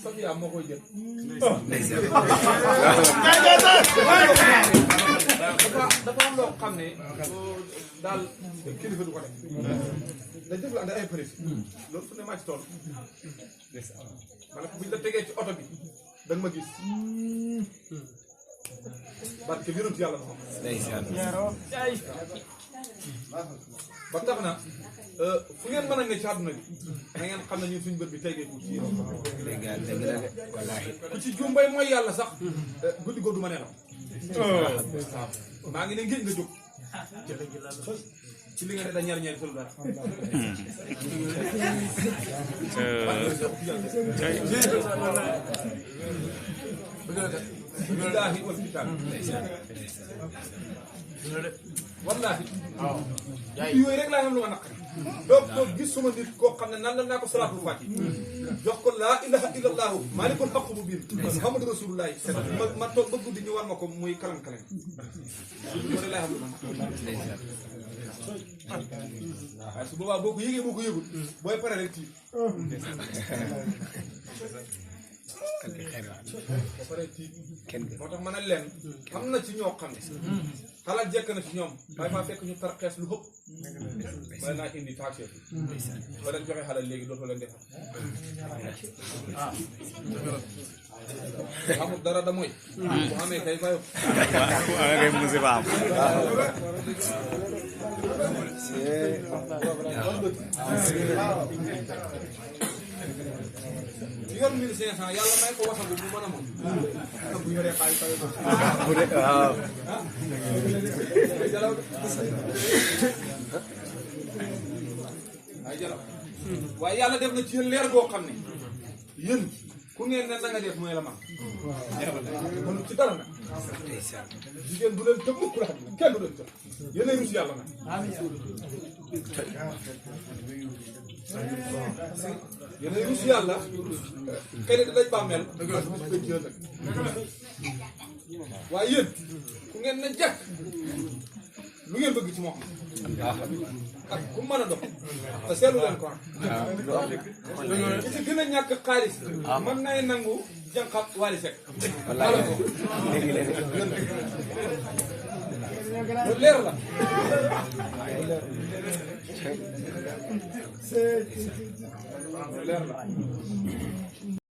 Safia moo koy jël. dafa am loo xam ne daal kilifa du ko def. dañ def la ànd ay précis. loolu fu ne maa ci tool. ma ne ko buñ la tegee ci oto bi da nga ma gis. barke yonent yàlla moom. ba tax na fu ngeen mën a ne ci àdduna bi na ngeen xam ne ñun suñu bët bi tegee ko ci yéen. ku ci jumbay mooy yàlla sax guddi googu du ma nelaw. maa ngi ne ngeen nga jóg. ci li nga ne da ñaar ñaari solo dara. billaahi wal kitaab wallaahi yooyu rek laa am lu ma naqari donc gis suma nit koo xam ne nan la naa ko salaatul faati jox ko laa ilaha illallahu maalikul xaq bu biir muhammadu rasulullahi ma toog ba guddi ñu war ma ko muy kalam-kalam loolu rek laa xam lu ma naqari waaye su boobaa boo ko yëgee boo ko yëgul booy pare rek tiit ba pare tiit moo tax ma ne leen xam na ci ñoo xam ne xalaat jekk na ci ñoom waaye faa fekk ñu tar xees lu xëpp bala naa indi taxeer ba leen joxe xalal léegi dootoo leen defar xamul dara da mooy bu xamee kay fayo kay musiba am ci yor 1500 yàlla may ko wasagu bu mën a moom ak bu yoree xaalis fayo waaw ay jalaw ay jalaw waaye yàlla def na ci yéen leer goo xam ne yéen ku ngeen ne na nga def mooy la man mënu ci dara nag jigéen du leen tëb mukk la xam kenn du leen tëb yéen ay rus yàlla nag yéen ay rus yàlla xëy na dinañ bàmmeel koy jël nag waaye yéen ku ngeen ne jàkk lu ngeen bëgg ci moom ak ku mën a dox te seetlu leen ko ki ci gën a ñàkk xaalis mën nay nangu jànqab Wally Seck loolu leer la leer la